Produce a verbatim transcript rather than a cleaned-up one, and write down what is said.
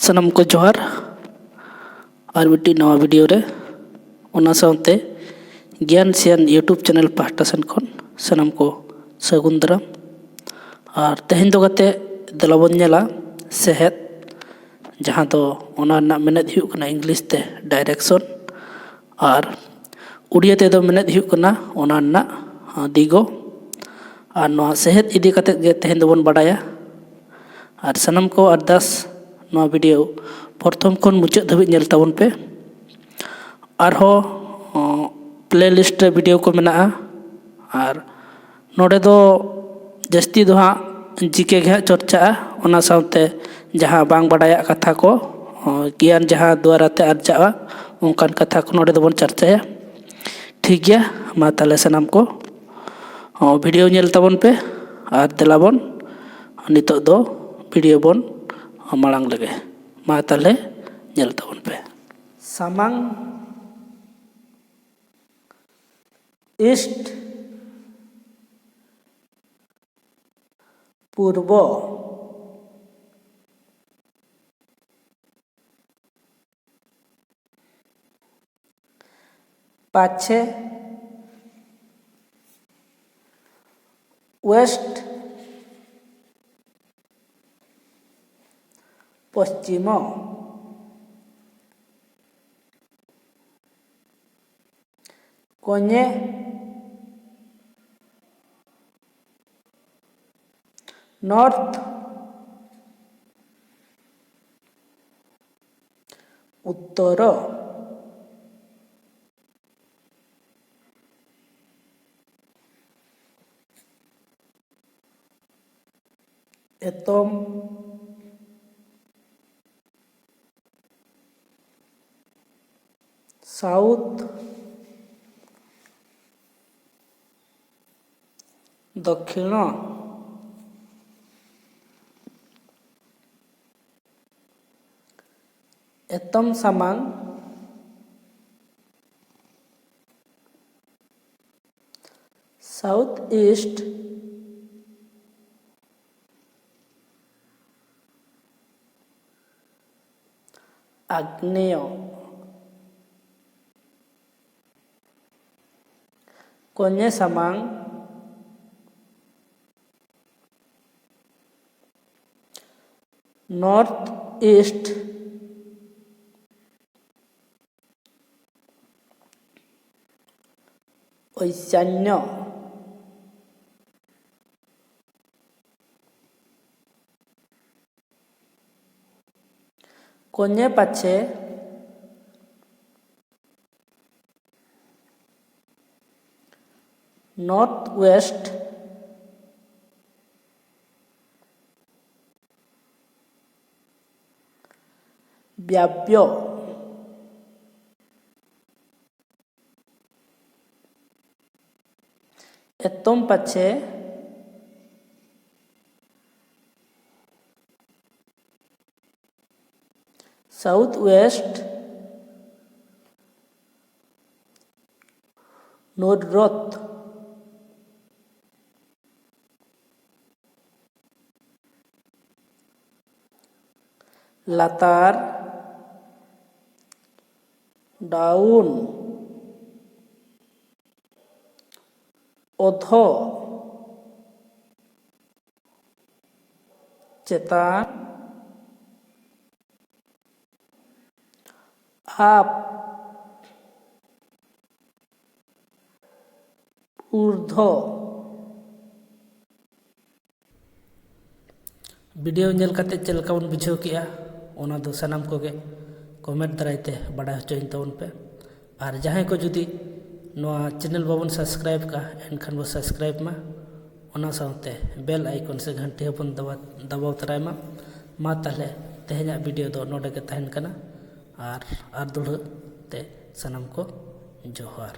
ᱥᱟᱱᱟᱢ ᱠᱚ ᱡᱚᱦᱟᱨ᱾ ᱟᱨ ᱢᱤᱫᱴᱤᱡ ᱱᱟᱣᱟ ᱵᱷᱤᱰᱤᱭᱳ ᱨᱮ, ᱚᱱᱟ ᱥᱟᱶᱛᱮ ᱜᱮᱭᱟᱱ ᱥᱮᱭᱟᱱ YouTube ᱪᱮᱱᱮᱞ ᱯᱟᱦᱴᱟ ᱥᱮᱱ ᱠᱷᱚᱱ ᱥᱟᱱᱟᱢ ᱠᱚ ᱥᱟᱹᱜᱩᱱ ᱫᱟᱨᱟᱢ᱾ ᱟᱨ ᱛᱮᱦᱮᱧ ᱫᱚ ᱜᱟᱛᱮ, ᱫᱮᱞᱟ ᱵᱚᱱ ᱧᱮᱞᱟ ᱥᱮᱦᱮᱫ, ᱡᱟᱦᱟᱸ ᱫᱚ ᱚᱱᱟ ᱨᱮᱱᱟᱜ ᱢᱮᱱᱮᱫ ᱦᱩᱭᱩᱜ ᱠᱟᱱᱟ ᱤᱝᱞᱤᱥ ᱛᱮ ᱰᱟᱭᱨᱮᱠᱥᱚᱱ, ᱟᱨ ᱩᱲᱤᱭᱟ ᱛᱮᱫᱚ ᱢᱮᱱᱮᱫ ᱦᱩᱭᱩᱜ ᱠᱟᱱᱟ ᱚᱱᱟ ᱨᱮᱱᱟᱜ, ᱟᱸ, ᱫᱤᱜᱚ᱾ ᱟᱨ ᱱᱚᱣᱟ ᱥᱮᱦᱮᱫ ᱤᱫᱤ ᱠᱟᱛᱮᱫ ᱜᱮ ᱛᱮᱦᱮᱧ ᱫᱚᱵᱚᱱ ᱵᱟᱰᱟᱭᱟ᱾ ᱟᱨ ᱥᱟᱱᱟᱢ ᱠᱚ ᱟᱨᱫᱟᱥ, ᱱᱚᱣᱟ ᱵᱷᱤᱰᱤᱭᱳ ᱯᱨᱚᱛᱷᱚᱢ ᱠᱷᱚᱱ ᱢᱩᱪᱟᱹᱫ ᱫᱷᱟᱹᱵᱤᱡ ᱧᱮᱞ ᱛᱟᱵᱚᱱ ᱯᱮ᱾ ᱟᱨᱦᱚᱸ, ᱚᱸ, ᱯᱞᱮᱞᱤᱥᱴ ᱨᱮ ᱵᱷᱤᱰᱤᱭᱳ ᱠᱚ ᱢᱮᱱᱟᱜᱼᱟ᱾ ᱟᱨ ᱱᱚᱰᱮ ᱫᱚ ᱡᱟᱹᱥᱛᱤ ᱫᱚ ᱦᱟᱸᱜ ᱡᱤᱠᱮ ᱜᱮ ᱦᱟᱸᱜ ᱪᱚᱨᱪᱟᱜᱼᱟ, ᱚᱱᱟ ᱥᱟᱶᱛᱮ ᱡᱟᱦᱟᱸ ᱵᱟᱝ ᱵᱟᱰᱟᱭᱟᱜ ᱠᱟᱛᱷᱟ ᱠᱚ, ᱚᱸ, ᱜᱮᱭᱟᱱ ᱡᱟᱦᱟᱸ ᱫᱩᱣᱟᱨᱟ ᱛᱮ ᱟᱨᱡᱟᱜᱼᱟ, ᱚᱱᱠᱟᱱ ᱠᱟᱛᱷᱟ ᱠᱚ ᱱᱚᱰᱮ ᱫᱚᱵᱚᱱ ᱪᱚᱨᱪᱟᱭᱟ᱾ ᱴᱷᱤᱠ ᱜᱮᱭᱟ, ᱢᱟ ᱛᱟᱦᱚᱞᱮ ᱥᱟᱱᱟᱢ ᱠᱚ, ᱚᱸ, ᱵᱷᱤᱰᱤᱭᱳ ᱧᱮᱞ ᱛᱟᱵᱚᱱ ᱯᱮ᱾ ᱟᱨ ᱫᱮᱞᱟ ᱵᱚᱱ ᱱᱤᱛᱚᱜ ᱫᱚ ᱵᱷᱤᱰᱤᱭᱳ ᱵᱚᱱ ᱢᱟᱲᱟᱝ ᱞᱮᱜᱮ᱾ ᱢᱟ ᱛᱟᱦᱚᱞᱮ ᱧᱮᱞ ᱛᱟᱵᱚᱱ ᱯᱮ᱾ ᱥᱟᱢᱟᱝ, ᱤᱥᱴ, ᱯᱩᱨᱵᱚ, ᱯᱟᱪᱷᱮ, ᱳᱭᱮᱥᱴ, ᱯᱚᱥᱪᱤᱢᱚ, ᱠᱚᱧᱮ, ᱱᱚᱨᱛᱷ, ᱩᱛᱛᱚᱨᱚ᱾ ᱮᱛᱚᱢ, ᱥᱟᱣᱩᱛᱷ, ᱫᱚᱠᱠᱷᱤᱬᱚ᱾ ᱮᱛᱚᱢ ᱥᱟᱢᱟᱝ, ᱥᱟᱣᱩᱛᱷ ᱤᱥᱴ, ᱟᱜᱽᱱᱮᱭᱚ᱾ ᱠᱚᱧᱮ ᱥᱟᱢᱟᱝ, North East᱾ ᱚᱭᱥᱟᱱᱭᱚ᱾ ᱠᱚᱧᱮ ᱯᱟᱪᱷᱮ, North West᱾ ᱵᱟᱭᱵᱽᱭᱚ᱾ ᱮᱛᱚᱢ ᱯᱟᱪᱷᱮ, South West᱾ ᱱᱚᱨᱚᱛ᱾ ᱞᱟᱛᱟᱨ, down᱾ ᱚᱫᱷᱚ, ᱪᱮᱛᱟᱱ᱾ ᱟᱯ, ᱩᱨᱫᱷᱚ᱾ ᱵᱷᱤᱰᱤᱭᱳ ᱧᱮᱞ ᱠᱟᱛᱮ ᱪᱮᱫ ᱞᱮᱠᱟ ᱵᱚᱱ ᱵᱩᱡᱷᱟᱹᱣ ᱠᱮᱜᱼᱟ, ᱚᱱᱟ ᱫᱚ ᱥᱟᱱᱟᱢ ᱠᱚᱜᱮ ᱠᱚᱢᱮᱱᱴ ᱫᱟᱨᱟᱭ ᱛᱮ ᱵᱟᱰᱟᱭ ᱦᱚᱪᱚᱧ ᱛᱟᱵᱚᱱ ᱯᱮ᱾ ᱟᱨ ᱡᱟᱦᱟᱸᱭ ᱠᱚ ᱡᱩᱫᱤ ᱱᱚᱣᱟ ᱪᱮᱱᱮᱞ ᱵᱟᱵᱚᱱ ᱥᱟᱵᱥᱠᱨᱟᱭᱤᱵ ᱠᱟᱜᱼᱟ, ᱮᱱᱠᱷᱟᱱ ᱵᱚ ᱥᱟᱵᱥᱠᱨᱟᱭᱤᱵ ᱢᱟ, ᱚᱱᱟ ᱥᱟᱶᱛᱮ ᱵᱮᱞ ᱟᱭᱠᱚᱱ ᱥᱮ ᱜᱷᱟᱱᱴᱤ ᱦᱚᱸᱵᱚᱱ ᱫᱟᱵᱟᱣ, ᱫᱟᱵᱟᱣ ᱛᱚᱨᱟᱭ ᱢᱟ᱾ ᱢᱟ ᱛᱟᱦᱞᱮ, ᱛᱮᱦᱮᱧᱟᱜ ᱵᱷᱤᱰᱤᱭᱳ ᱫᱚ ᱱᱚᱰᱮ ᱜᱮ ᱛᱟᱦᱮᱱ ᱠᱟᱱᱟ᱾ ᱟᱨ ᱟᱨ ᱫᱩᱲᱦᱟᱹ ᱛᱮ ᱥᱟᱱᱟᱢ ᱠᱚ ᱡᱚᱦᱟᱨ᱾